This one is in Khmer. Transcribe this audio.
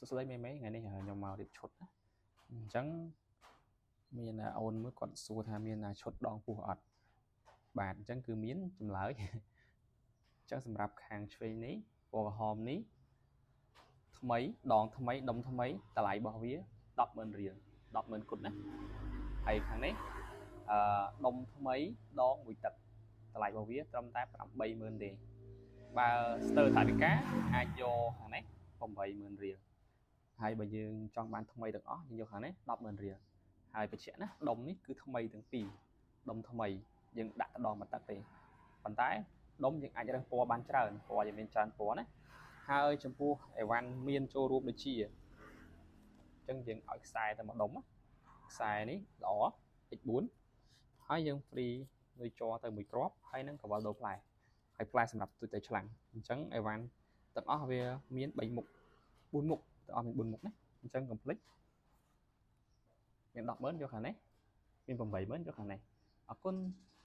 សួស្តីមេមេថ្ងៃនេះខ្ញុំមករៀបឈុតណាអញ្ចឹងមានអូនមួយគាត់សួរថាមានឈុតដងពោះអត់បាទអញ្ចឹងគឺមានចម្លើយអញ្ចឹងសម្រាប់ខាងឆ្វេងនេះពណ៌ក្រហមនេះថ្មីដងថ្មីដុំថ្មីតម្លៃរបស់វា100,000រៀល100,000គុតណាហើយខាងនេះអឺដុំថ្មីដងមួយទឹកតម្លៃរបស់វាត្រឹមតែ80000ទេបើស្ទើរថវិកាអាចយកខាងនេះ80000រៀលហើយបើយើងចង់បានថ្មីទាំងអស់យើងយកខាងនេះ100,000រៀលហើយបញ្ជាក់ណាដុំនេះគឺថ្មីទាំងពីរដុំថ្មីយើងដាក់ទៅដងមួយទឹកទេប៉ុន្តែដុំយើងអាចរើសពណ៌បានច្រើនពណ៌យើងមានច្រើនពណ៌ណាហើយចំពោះអីវ៉ាន់មានចូលរួមដូចជាអញ្ចឹងយើងឲ្យខ្សែតែមួយដុំខ្សែនេះល្អ X4 ហើយយើង free លុយជ័រទៅមួយគ្រាប់ហើយនឹងកវលដូរផ្លែហើយផ្លែសម្រាប់ទូទៅឆ្លាំងអញ្ចឹងអីវ៉ាន់ទាំងអស់វាមាន3មុខ4មុខទាំងអស់មាន4មុខណាអញ្ចឹងកុំភ្លេចមាន100,000យកខាងនេះមាន80000យកខាងនេះអរគុណ។